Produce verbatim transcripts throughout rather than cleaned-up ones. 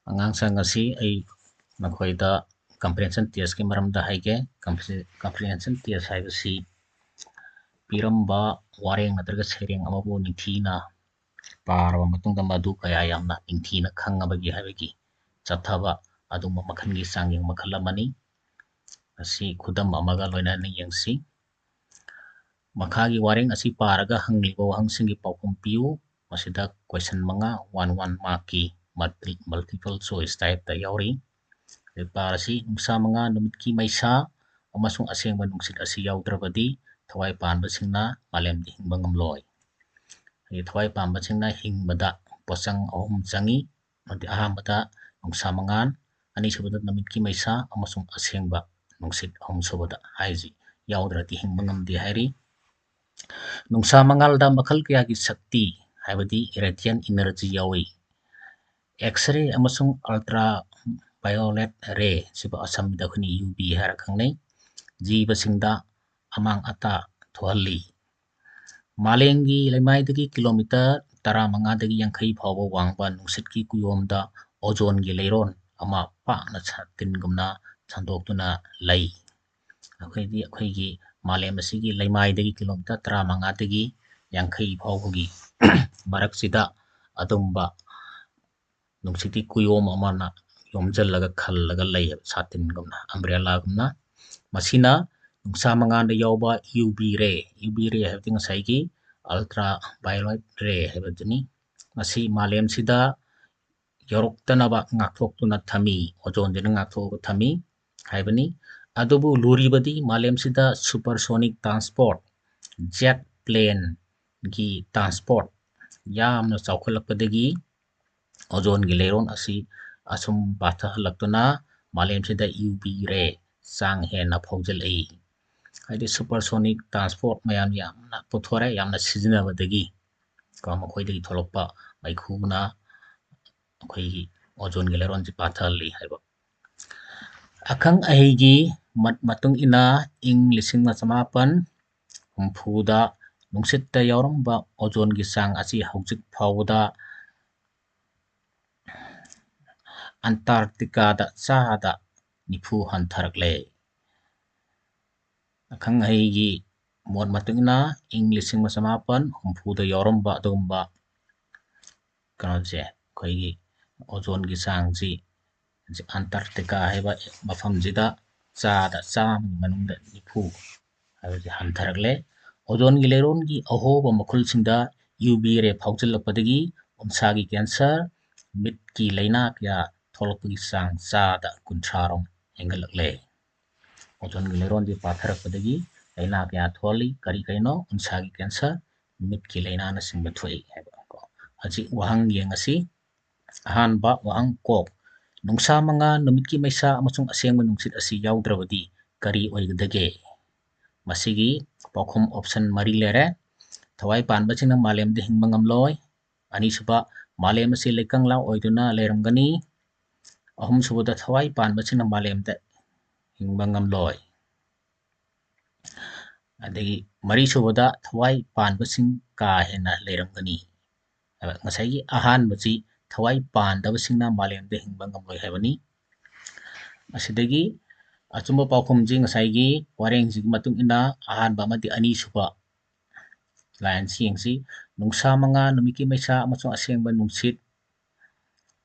ꯑꯉꯥꯡꯁꯤꯡ, ꯉꯁꯤ ꯑꯩ ꯅꯈꯣꯏꯗ comprehension testꯀꯤ ꯃꯔꯝꯗ ꯍꯥꯏꯒꯦ꯫ Compre-, comprehension test ꯍꯥꯏꯕꯁꯤ ꯄꯤꯔꯝꯕ ꯋꯥꯔꯦꯡ ꯅꯠꯇ꯭ꯔꯒ ꯁꯩꯔꯦꯡ ꯑꯃꯕꯨ ꯅꯤꯡꯊꯤꯅ ꯄꯥꯔꯕ ꯃꯇꯨꯡꯗ ꯃꯗꯨ ꯀꯌꯥ ꯌꯥꯝꯅ ꯅꯤꯡꯊꯤꯅ ꯈꯪꯉꯕꯒꯦ ꯍꯥꯏꯕꯒꯤ ꯆꯠꯊꯕ ꯑꯗꯨꯒꯨꯝꯕ ꯃꯈꯜꯒꯤ ꯆꯥꯡꯌꯦꯡ ꯃꯈꯜ ꯑꯃꯅꯤ꯫ ꯑꯁꯤ ꯈꯨꯗꯝ ꯑꯃꯒ ꯂꯣꯏꯅꯅ ꯌꯦꯡꯁꯤ꯫ ꯃꯈꯥꯒꯤ ꯋꯥꯔꯦꯡ ꯑꯁꯤ ꯄꯥꯔꯒ ꯍꯪꯂꯤꯕ ꯋꯥꯍꯪꯁꯤꯡꯒꯤ ꯄꯥꯎꯈꯨꯝ ꯄꯤꯌꯨ꯫ ꯃꯁꯤꯗ question ꯃꯉꯥ, one one markꯀꯤ multi-, multiple choice typeꯇ ꯌꯥꯎꯔꯤ꯫ ꯄꯥꯔꯁꯤ꯫ ꯅꯨꯡꯁꯥ ꯃꯉꯥꯜ, ꯅꯨꯃꯤꯠꯀꯤ ꯃꯩꯁꯥ ꯑꯃꯁꯨꯡ ꯑꯁꯦꯡꯕ ꯅꯨꯡꯁꯤꯠ ꯑꯁꯤ ꯌꯥꯎꯗ꯭ꯔꯕꯗꯤ ꯊꯋꯥꯏ ꯄꯥꯟꯕꯁꯤꯡꯅ ꯃꯥꯂꯦꯝꯗ ꯍꯤꯡꯕ ꯉꯝꯂꯣꯏ꯫ ꯍꯥꯏꯗꯤ ꯊꯋꯥꯏ ꯄꯥꯟꯕꯁꯤꯡꯅ ꯍꯤꯡꯕꯗ ꯄꯣꯠꯆꯪ ꯑꯍꯨꯝ ꯆꯪꯏ꯫ ꯑꯃꯗꯤ ꯑꯍꯥꯟꯕꯗ ꯅꯨꯡꯁꯥ ꯃꯉꯥꯜ, ꯑꯅꯤꯁꯨꯕꯗ ꯅꯨꯃꯤꯠꯀꯤ ꯃꯩꯁꯥ ꯑꯃꯁꯨꯡ ꯑꯁꯦꯡꯕ ꯅꯨꯡꯁꯤꯠ, ꯑꯍꯨꯝꯁꯨꯕꯗ ꯍꯥꯏꯔꯤꯁꯤ ꯌꯥꯎꯗ꯭ꯔꯗꯤ ꯍꯤꯡꯕ ꯉꯝꯗꯦ ꯍꯥꯏꯔꯤ꯫ ꯅꯨꯡꯁꯥ ꯃꯉꯥꯜꯗ ꯃꯈꯜ ꯀꯌꯥꯒꯤ ꯁꯛꯇꯤ, ꯍꯥꯏꯕꯗꯤ radiant energy ꯌꯥꯎꯏ꯫ X-ray ꯑꯃꯁꯨꯡ ultraviolet ray, ꯁꯤꯕꯨ ꯑꯁꯝꯕꯗ ꯑꯩꯈꯣꯏꯅ U V ꯍꯥꯏꯔ ꯈꯪꯅꯩ, ꯖꯤꯕꯁꯤꯡꯗ ꯑꯃꯥꯡ ꯑꯇꯥ ꯊꯣꯛꯍꯜꯂꯤ꯫ ꯃꯥꯂꯦꯝꯒꯤ ꯂꯩꯃꯥꯏꯗꯒꯤ ꯀꯤꯂꯣꯃꯤꯇꯔ ꯇꯔꯥꯃꯉꯥꯗꯒꯤ ꯌꯥꯡꯈꯩ ꯐꯥꯎꯕ ꯋꯥꯡꯕ ꯅꯨꯡꯁꯤꯠꯀꯤ ꯀꯨꯌꯣꯝꯗ ꯑꯣꯖꯣꯟꯒꯤ ꯂꯩꯔꯣꯟ ꯑꯃ ꯄꯥꯛꯅ ꯁꯥꯇꯤꯟꯒꯨꯝꯅ ꯁꯟꯗꯣꯛꯇꯨꯅ ꯂꯩ꯫ ꯑꯩꯈꯣꯏꯗꯤ ꯑꯩꯈꯣꯏꯒꯤ ꯃꯥꯂꯦꯝ ꯑꯁꯤꯒꯤ ꯂꯩꯃꯥꯏꯗꯒꯤ ꯀꯤꯂꯣꯃꯤꯇꯔ ꯇꯔꯥꯃꯉꯥꯗꯒꯤ ꯌꯥꯡꯈꯩ ꯐꯥꯎꯕꯒꯤ ꯃꯔꯛꯁꯤꯗ ꯑꯗꯨꯝꯕ ꯅꯨꯡꯁꯤꯠꯀꯤ ꯀꯨꯌꯣꯝ ꯑꯃꯅ ꯌꯣꯝꯁꯤꯜꯂꯒ ꯈꯜꯂꯒ ꯂꯩꯌꯦꯕ, ꯁꯥꯇꯤꯟꯒꯨꯝꯅ, umbrellaꯒꯨꯝꯅ꯫ ꯃꯁꯤꯅ ꯅꯨꯡꯁꯥ ꯃꯉꯥꯜꯗ ꯌꯥꯎꯕ U V ray, U V ray ꯍꯥꯏꯕꯗꯤ ꯉꯁꯥꯏꯒꯤ ultraviolet ray ꯍꯥꯏꯕꯗꯨꯅꯤ꯫ ꯃꯁꯤ ꯃꯥꯂꯦꯝꯁꯤꯗ ꯌꯧꯔꯛꯇꯅꯕ ꯉꯥꯛꯊꯣꯛꯇꯨꯅ ꯊꯝꯃꯤ, ꯑꯣꯖꯣꯟꯁꯤꯅ ꯉꯥꯛꯊꯣꯛꯑꯒ ꯊꯝꯃꯤ ꯍꯥꯏꯕꯅꯤ꯫ ꯑꯗꯨꯕꯨ ꯂꯨꯔꯤꯕꯗꯤ ꯃꯥꯂꯦꯝꯁꯤꯗ supersonic transport, jet planeꯒꯤ transport ꯌꯥꯝꯅ ꯆꯥꯎꯈꯠꯂꯛꯄꯗꯒꯤ ꯑꯣꯖꯣꯟꯒꯤ ꯂꯩꯔꯣꯟ ꯑꯁꯤ ꯑꯁꯨꯝ ꯄꯥꯊꯍꯜꯂꯛꯇꯨꯅ ꯃꯥꯂꯦꯝꯁꯤꯗ U V ray ꯆꯥꯡ ꯍꯦꯟꯅ ꯐꯥꯎꯖꯤꯜꯂꯛꯏ꯫ ꯍꯥꯏꯗꯤ supersonic transport ꯃꯌꯥꯝ ꯌꯥꯝꯅ ꯄꯨꯊꯣꯔꯦ, ꯌꯥꯝꯅ ꯁꯤꯖꯤꯟꯅꯕꯗꯒꯤ ꯀꯣ, ꯃꯈꯣꯏꯗꯒꯤ ꯊꯣꯛꯂꯛꯄ ꯃꯩꯈꯨꯅ ꯑꯩꯈꯣꯏꯒꯤ ꯑꯣꯖꯣꯟꯒꯤ ꯂꯩꯔꯣꯟꯁꯤ ꯄꯥꯊꯍꯜꯂꯤ ꯍꯥꯏꯕ꯫ ꯑꯈꯪ ꯑꯍꯩꯒꯤ ꯃꯠ-, ꯃꯇꯨꯡ ꯏꯟꯅ ꯏꯪ ꯂꯤꯁꯤꯡ ꯑꯃ ꯆꯃꯥꯄꯟ ꯍꯨꯝꯐꯨꯗ ꯅꯨꯡꯁꯤꯠꯇ ꯌꯥꯎꯔꯝꯕ ꯑꯣꯖꯣꯟꯒꯤ ꯆꯥꯡ ꯑꯁꯤ ꯍꯧꯖꯤꯛ ꯐꯥꯎꯕꯗ ꯑꯟꯇꯥꯔꯀꯇꯤꯀꯥꯗ ꯆꯥꯗ ꯅꯤꯐꯨ ꯍꯟꯊꯔꯛꯂꯦ꯫ ꯑꯈꯪ ꯑꯍꯩꯒꯤ ꯃꯣꯠ ꯃꯇꯨꯡ ꯏꯟꯅ ꯏꯪ ꯂꯤꯁꯤꯡ ꯑꯃ ꯆꯃꯥꯄꯟ ꯍꯨꯝꯐꯨꯗ ꯌꯥꯎꯔꯝꯕ ꯑꯗꯨꯒꯨꯝꯕ ꯀꯩꯅꯣꯁꯦ, ꯑꯩꯈꯣꯏꯒꯤ ꯑꯣꯖꯣꯟꯒꯤ ꯆꯥꯡꯁꯤ ꯑꯟꯇꯥꯔꯀꯇꯤꯀꯥ ꯍꯥꯏꯕ ꯃꯐꯝꯁꯤꯗ ꯆꯥꯗ ꯆꯥꯝꯃꯒꯤ ꯃꯅꯨꯡꯗ ꯅꯤꯐꯨ ꯍꯥꯏꯕꯁꯤ ꯍꯟꯊꯔꯛꯂꯦ꯫ ꯑꯣꯖꯣꯟꯒꯤ ꯂꯩꯔꯣꯟꯒꯤ ꯑꯍꯣꯕ ꯃꯈꯨꯜꯁꯤꯡꯗ ꯌꯨ ꯚꯤ ꯔꯦ ꯐꯥꯎꯖꯤꯜꯂꯛꯄꯗꯒꯤ ꯎꯟꯁꯥꯒꯤ ꯀꯦꯟꯁꯔ, ꯃꯤꯠꯀꯤ ꯂꯥꯏꯅꯥ ꯀꯌꯥ ꯊꯣꯛꯂꯛꯄꯒꯤ ꯆꯥꯡ ꯆꯥꯗ ꯀꯨꯟꯊ꯭ꯔꯥ ꯔꯣꯝ ꯍꯦꯟꯒꯠꯂꯛꯂꯦ꯫ ꯑꯣꯖꯣꯟꯒꯤ ꯂꯩꯔꯣꯟꯁꯤ ꯄꯥꯊꯔꯛꯄꯗꯒꯤ ꯂꯥꯏꯅꯥ ꯀꯌꯥ ꯊꯣꯛꯍꯜꯂꯤ꯫ ꯀꯔꯤ ꯀꯔꯤꯅꯣ? ꯎꯟꯁꯥꯒꯤ ꯀꯦꯟꯁꯔ, ꯃꯤꯠꯀꯤ ꯂꯥꯏꯅꯥꯅꯆꯤꯡꯕ ꯊꯣꯛꯏ ꯍꯥꯏꯕ ꯀꯣ꯫ ꯍꯧꯖꯤꯛ ꯋꯥꯍꯪ ꯌꯦꯡꯉꯁꯤ꯫ ꯑꯍꯥꯟꯕ ꯋꯥꯍꯪ ꯀꯣꯛ, ꯅꯨꯡꯁꯥ ꯃꯉꯥꯜ, ꯅꯨꯃꯤꯠꯀꯤ ꯃꯩꯁꯥ ꯑꯃꯁꯨꯡ ꯑꯁꯦꯡꯕ ꯅꯨꯡꯁꯤꯠ ꯑꯁꯤ ꯌꯥꯎꯗ꯭ꯔꯕꯗꯤ ꯀꯔꯤ ꯑꯣꯏꯒꯗꯒꯦ? ꯃꯁꯤꯒꯤ ꯄꯥꯎꯈꯨꯝ option ꯃꯔꯤ ꯂꯩꯔꯦ꯫ ꯊꯋꯥꯏ ꯄꯥꯟꯕꯁꯤꯡꯅ ꯃꯥꯂꯦꯝꯗ ꯍꯤꯡꯕ ꯉꯝꯂꯣꯏ꯫ ꯑꯅꯤꯁꯨꯕ, ꯃꯥꯂꯦꯝ ꯑꯁꯤ ꯂꯩꯀꯪꯂꯥ ꯑꯣꯏꯗꯨꯅ ꯂꯩꯔꯝꯒꯅꯤ꯫ ꯑꯍꯨꯝꯁꯨꯕꯗ, ꯊꯋꯥꯏ ꯄꯥꯟꯕꯁꯤꯡꯅ ꯃꯥꯂꯦꯝꯗ ꯍꯤꯡꯕ ꯉꯝꯂꯣꯏ꯫ ꯑꯗꯒꯤ ꯃꯔꯤꯁꯨꯕꯗ, ꯊꯋꯥꯏ ꯄꯥꯟꯕꯁꯤꯡ ꯀꯥ ꯍꯦꯟꯅ ꯂꯩꯔꯝꯒꯅꯤ꯫ ꯉꯁꯥꯏꯒꯤ ꯑꯍꯥꯟꯕꯁꯤ ꯊꯋꯥꯏ ꯄꯥꯟꯗꯕꯁꯤꯡꯅ ꯃꯥꯂꯦꯝꯗ ꯍꯤꯡꯕ ꯉꯝꯂꯣꯏ ꯍꯥꯏꯕꯅꯤ꯫ ꯑꯁꯤꯗꯒꯤ ꯑꯆꯨꯝꯕ ꯄꯥꯎꯈꯨꯝꯁꯤ ꯉꯁꯥꯏꯒꯤ ꯋꯥꯔꯦꯡꯁꯤꯒꯤ ꯃꯇꯨꯡ ꯏꯟꯅ ꯑꯍꯥꯟꯕ ꯑꯃꯗꯤ ꯑꯅꯤꯁꯨꯕ ꯂꯥꯏꯟꯁꯤ ꯌꯦꯡꯁꯤ꯫ ꯅꯨꯡꯁꯥ ꯃꯉꯥꯜ, ꯅꯨꯃꯤꯠꯀꯤ ꯃꯩꯁꯥ ꯑꯃꯁꯨꯡ ꯑꯁꯦꯡꯕ ꯅꯨꯡꯁꯤꯠ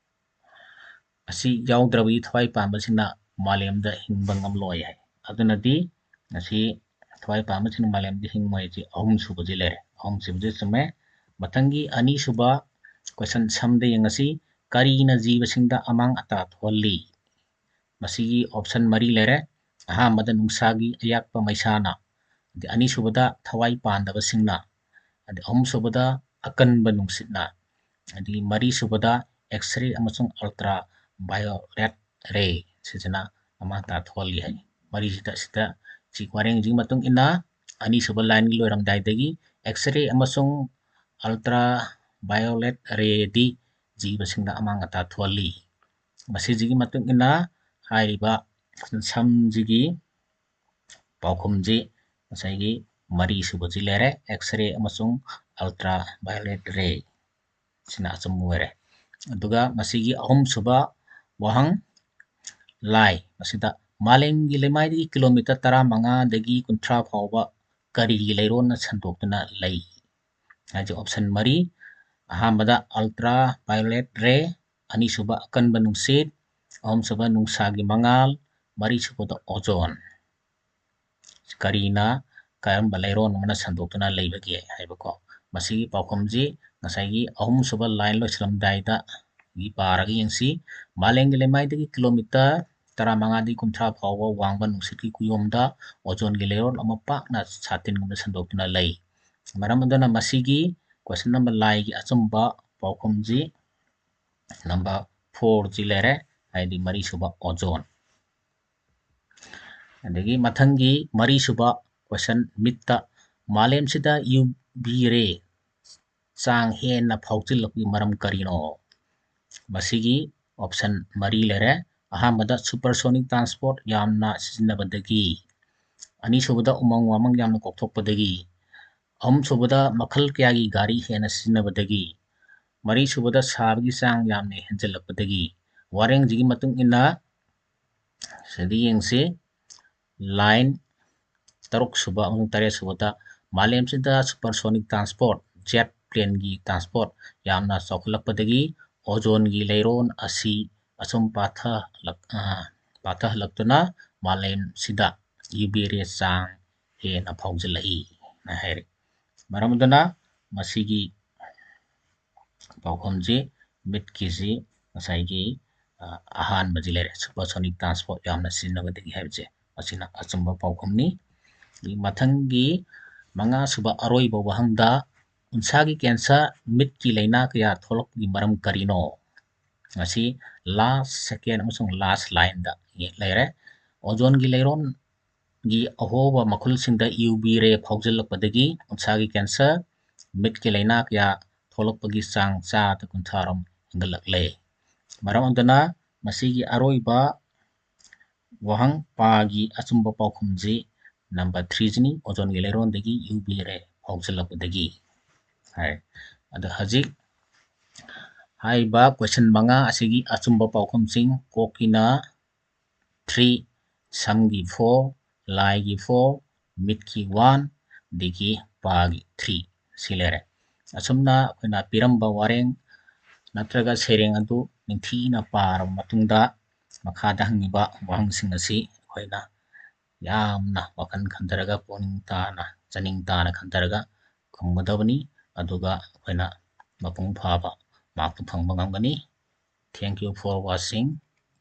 ꯑꯁꯤ ꯌꯥꯎꯗ꯭ꯔꯕꯗꯤ ꯊꯋꯥꯏ ꯄꯥꯟꯕꯁꯤꯡꯅ ꯃꯥꯂꯦꯝꯗ ꯍꯤꯡꯕ ꯉꯝꯂꯣꯏ ꯍꯥꯏ꯫ ꯑꯗꯨꯅꯗꯤ ꯉꯁꯤ ꯊꯋꯥꯏ ꯄꯥꯟꯕꯁꯤꯡꯅ ꯃꯥꯂꯦꯝꯗ ꯍꯤꯡꯉꯣꯏ ꯍꯥꯏꯁꯤ ꯑꯍꯨꯝꯁꯨꯕꯁꯤ ꯂꯩꯔꯦ꯫ ꯑꯍꯨꯝꯁꯨꯕꯁꯤ ꯆꯨꯝꯃꯦ꯫ ꯃꯊꯪꯒꯤ ꯑꯅꯤꯁꯨꯕ question ꯁꯝꯗ ꯌꯦꯡꯉꯁꯤ꯫ ꯀꯔꯤꯅ ꯖꯤꯕꯁꯤꯡꯗ ꯑꯃꯥꯡ ꯑꯇꯥ ꯊꯣꯛꯍꯜꯂꯤ? ꯃꯁꯤꯒꯤ option ꯃꯔꯤ ꯂꯩꯔꯦ꯫ ꯑꯍꯥꯟꯕꯗ ꯅꯨꯡꯁꯥꯒꯤ ꯑꯌꯥꯛꯄ ꯃꯩꯁꯥꯅ, ꯑꯗꯩ ꯑꯅꯤꯁꯨꯕꯗ ꯊꯋꯥꯏ ꯄꯥꯟꯗꯕꯁꯤꯡꯅ, ꯑꯗꯩ ꯑꯍꯨꯝꯁꯨꯕꯗ ꯑꯀꯟꯕ ꯅꯨꯡꯁꯤꯠꯅ, ꯑꯗꯒꯤ ꯃꯔꯤꯁꯨꯕꯗ X-ray ꯑꯃꯁꯨꯡ ultra violet ray ꯁꯤꯁꯤꯅ ꯑꯃꯥꯡ ꯑꯇꯥ ꯊꯣꯛꯍꯜꯂꯤ ꯍꯥꯏ꯫ ꯃꯔꯤꯁꯤꯗ, ꯁꯤꯗ ꯁꯤ ꯋꯥꯔꯦꯡꯁꯤꯒꯤ ꯃꯇꯨꯡ ꯏꯟꯅ ꯑꯅꯤꯁꯨꯕ ꯂꯥꯏꯟꯒꯤ ꯂꯣꯏꯔꯝꯗꯥꯏꯗꯒꯤ X-ray ꯑꯃꯁꯨꯡ ultra violet rayꯗꯤ ꯖꯤꯕꯁꯤꯡꯗ ꯑꯃꯥꯡ ꯑꯇꯥ ꯊꯣꯛꯍꯜꯂꯤ꯫ ꯃꯁꯤꯁꯤꯒꯤ ꯃꯇꯨꯡ ꯏꯟꯅ ꯍꯥꯏꯔꯤꯕ ꯁꯝꯁꯤꯒꯤ ꯄꯥꯎꯈꯨꯝꯁꯤ ꯉꯁꯥꯏꯒꯤ ꯃꯔꯤꯁꯨꯕꯁꯤ ꯂꯩꯔꯦ, X-ray ꯑꯃꯁꯨꯡ ultra violet ray ꯁꯤꯅ ꯑꯆꯨꯝꯕ ꯑꯣꯏꯔꯦ꯫ ꯑꯗꯨꯒ ꯃꯁꯤꯒꯤ ꯑꯍꯨꯝꯁꯨꯕ ꯋꯥꯍꯪ ꯂꯥꯏ꯫ ꯃꯁꯤꯗ ꯃꯥꯂꯦꯝꯒꯤ ꯂꯩꯃꯥꯏꯗꯒꯤ ꯀꯤꯂꯣꯃꯤꯇꯔ ꯇꯔꯥꯃꯉꯥꯗꯒꯤ ꯀꯨꯟꯊ꯭ꯔꯥ ꯐꯥꯎꯕ ꯀꯔꯤꯒꯤ ꯂꯩꯔꯣꯟꯅ ꯁꯟꯗꯣꯛꯇꯨꯅ ꯂꯩ? ꯍꯥꯏꯁꯦ option ꯃꯔꯤ꯫ ꯑꯍꯥꯟꯕꯗ ultra violet ray, ꯑꯅꯤꯁꯨꯕ ꯑꯀꯟꯕ ꯅꯨꯡꯁꯤꯠ, ꯑꯍꯨꯝꯁꯨꯕ ꯅꯨꯡꯁꯥꯒꯤ ꯃꯉꯥꯜ, ꯃꯔꯤꯁꯨꯕꯗ ozone꯫ ꯀꯔꯤꯅ ꯀꯔꯝꯕ ꯂꯩꯔꯣꯟ ꯑꯃꯅ ꯁꯟꯗꯣꯛꯇꯨꯅ ꯂꯩꯕꯒꯦ ꯍꯥꯏꯕꯀꯣ꯫ ꯃꯁꯤꯒꯤ ꯄꯥꯎꯈꯨꯝꯁꯤ ꯉꯁꯥꯏꯒꯤ ꯑꯍꯨꯝꯁꯨꯕ line ꯂꯣꯏꯁꯤꯜꯂꯝꯗꯥꯏꯗ ꯒꯤ ꯄꯥꯔꯒ ꯌꯦꯡꯁꯤ꯫ ꯃꯥꯂꯦꯝꯒꯤ ꯂꯩꯃꯥꯏꯗꯒꯤ ꯀꯤꯂꯣꯃꯤꯇꯔ ꯇꯔꯥꯃꯉꯥꯗꯒꯤ ꯀꯨꯟꯊ꯭ꯔꯥ ꯐꯥꯎꯕ ꯋꯥꯡꯕ ꯅꯨꯡꯁꯤꯠꯀꯤ ꯀꯨꯌꯣꯝꯗ ozoneꯒꯤ ꯂꯩꯔꯣꯟ ꯑꯃ ꯄꯥꯛꯅ ꯁꯥꯇꯤꯟꯒꯨꯝꯅ ꯁꯟꯗꯣꯛꯇꯨꯅ ꯂꯩ꯫ ꯃꯔꯝ ꯑꯗꯨꯅ ꯃꯁꯤꯒꯤ question number line ꯒꯤ ꯑꯆꯨꯝꯕ ꯄꯥꯎꯈꯨꯝꯁꯤ number four ꯁꯤ ꯂꯩꯔꯦ, ꯍꯥꯏꯗꯤ ꯃꯔꯤꯁꯨꯕ ozone꯫ ꯑꯗꯒꯤ ꯃꯊꯪꯒꯤ ꯃꯔꯤꯁꯨꯕ question, ꯃꯤꯠꯇ ꯃꯥꯂꯦꯝꯁꯤꯗ UV ray ꯆꯥꯡ ꯍꯦꯟꯅ ꯐꯥꯎꯖꯤꯜꯂꯛꯄꯒꯤ ꯃꯔꯝ ꯀꯔꯤꯅꯣ? ꯃꯁꯤꯒꯤ option ꯃꯔꯤ ꯂꯩꯔꯦ꯫ ꯑꯍꯥꯟꯕꯗ supersonic transport ꯌꯥꯝꯅ ꯁꯤꯖꯤꯟꯅꯕꯗꯒꯤ, ꯑꯅꯤꯁꯨꯕꯗ ꯎꯃꯪ ꯋꯥꯃꯪ ꯌꯥꯝꯅ ꯀꯣꯛꯊꯣꯛꯄꯗꯒꯤ, ꯑꯍꯨꯝꯁꯨꯕꯗ ꯃꯈꯜ ꯀꯌꯥꯒꯤ ꯒꯥꯔꯤ ꯍꯦꯟꯅ ꯁꯤꯖꯤꯟꯅꯕꯗꯒꯤ, ꯃꯔꯤꯁꯨꯕꯗ ꯁꯥꯕꯒꯤ ꯆꯥꯡ ꯌꯥꯝꯅ ꯍꯦꯟꯖꯜꯂꯛꯄꯗꯒꯤ꯫ ꯋꯥꯔꯦꯡꯁꯤꯒꯤ ꯃꯇꯨꯡ ꯏꯟꯅ ꯁꯤꯗ ꯌꯦꯡꯁꯤ, line ꯇꯔꯨꯛ ꯁꯨꯕ ꯑꯃꯁꯨꯡ ꯇꯔꯦꯠ ꯁꯨꯕꯗ ꯃꯥꯂꯦꯝꯁꯤꯗ supersonic transport, jet planeꯒꯤ transport ꯌꯥꯝꯅ ꯆꯥꯎꯈꯠꯂꯛꯄꯗꯒꯤ ozoneꯒꯤ ꯂꯩꯔꯣꯟ ꯑꯁꯤ ꯑꯁꯨꯝ ꯄꯥꯊꯂꯛ-, ꯑ, ꯄꯥꯊꯍꯜꯂꯛꯇꯨꯅ ꯃꯥꯂꯦꯝꯁꯤꯗ UV ray ꯆꯥꯡ ꯍꯦꯟꯅ ꯐꯥꯎꯖꯤꯜꯂꯛꯏ ꯍꯥꯏꯔꯤ꯫ ꯃꯔꯝ ꯑꯗꯨꯅ ꯃꯁꯤꯒꯤ ꯄꯥꯎꯈꯨꯝꯁꯤ ꯃꯤꯠꯀꯤꯁꯤ ꯉꯁꯥꯏꯒꯤ, ꯑ, ꯑꯍꯥꯟꯕꯁꯤ ꯂꯩꯔꯦ, supersonic transport ꯌꯥꯝꯅ ꯁꯤꯖꯤꯟꯅꯕꯗꯒꯤ ꯍꯥꯏꯕꯁꯦ, ꯑꯁꯤꯅ ꯑꯆꯨꯝꯕ ꯄꯥꯎꯈꯨꯝꯅꯤ꯫ ꯃꯊꯪꯒꯤ ꯃꯉꯥꯁꯨꯕ ꯑꯔꯣꯏꯕ ꯋꯥꯍꯪꯗ, ꯎꯟꯁꯥꯒꯤ cancer, ꯃꯤꯠꯀꯤ ꯂꯥꯏꯅꯥ ꯀꯌꯥ ꯊꯣꯛꯂꯛꯄꯒꯤ ꯃꯔꯝ ꯀꯔꯤꯅꯣ? ꯉꯁꯤ last second ꯑꯃꯁꯨꯡ last lineꯗ ꯂꯩꯔꯦ꯫ Ozoneꯒꯤ ꯂꯩꯔꯣꯟꯒꯤ ꯑꯍꯣꯕ ꯃꯈꯨꯜꯁꯤꯡꯗ UV ray ꯐꯥꯎꯖꯤꯜꯂꯛꯄꯗꯒꯤ ꯎꯟꯁꯥꯒꯤ cancer, ꯃꯤꯠꯀꯤ ꯂꯥꯏꯅꯥ ꯀꯌꯥ ꯊꯣꯛꯂꯛꯄꯒꯤ ꯆꯥꯡ ꯆꯥꯗ ꯀꯨꯟꯊ꯭ꯔꯥ ꯔꯣꯝ ꯍꯦꯟꯒꯠꯂꯛꯂꯦ꯫ ꯃꯔꯝ ꯑꯗꯨꯅ ꯃꯁꯤꯒꯤ ꯑꯔꯣꯏꯕ ꯋꯥꯍꯪ ꯄꯥꯒꯤ ꯑꯆꯨꯝꯕ ꯄꯥꯎꯈꯨꯝꯁꯤ number threeꯁꯤꯅꯤ, ozoneꯒꯤ ꯂꯩꯔꯣꯟꯗꯒꯤ UV ray ꯐꯥꯎꯖꯤꯜꯂꯛꯄꯗꯒꯤ ꯍꯥꯏ꯫ ꯑꯗꯣ ꯍꯧꯖꯤꯛ ꯍꯥꯏꯔꯤꯕ question ꯃꯉꯥ ꯑꯁꯤꯒꯤ ꯑꯆꯨꯝꯕ ꯄꯥꯎꯈꯨꯝꯁꯤꯡ: ꯀꯣꯛꯀꯤꯅ three, ꯁꯝꯒꯤ four, ꯂꯥꯏꯒꯤ four, ꯃꯤꯠꯀꯤ one, ꯑꯗꯒꯤ ꯄꯥꯒꯤ three꯫ ꯁꯤ ꯂꯩꯔꯦ꯫ ꯑꯁꯨꯝꯅ ꯑꯩꯈꯣꯏꯅ ꯄꯤꯔꯝꯕ ꯋꯥꯔꯦꯡ ꯅꯠꯇ꯭ꯔꯒ ꯁꯩꯔꯦꯡ ꯑꯗꯨ ꯅꯤꯡꯊꯤꯅ ꯄꯥꯔꯕ ꯃꯇꯨꯡꯗ, ꯃꯈꯥꯗ ꯍꯪꯉꯤꯕ ꯋꯥꯍꯪꯁꯤꯡ ꯑꯁꯤ ꯑꯩꯈꯣꯏꯅ ꯌꯥꯝꯅ ꯋꯥꯈꯜ ꯈꯟꯊꯔꯒ, ꯄꯨꯛꯅꯤꯡ ꯇꯥꯅ, ꯆꯅꯤꯡ ꯇꯥꯅ ꯈꯟꯊꯔꯒ ꯈꯨꯝꯒꯗꯕꯅꯤ꯫ ꯑꯗꯨꯒ ꯑꯩꯈꯣꯏꯅ ꯃꯄꯨꯡ ꯐꯥꯕ mark ꯇꯨ ꯐꯪꯕ ꯉꯝꯒꯅꯤ꯫ Thank you for watching.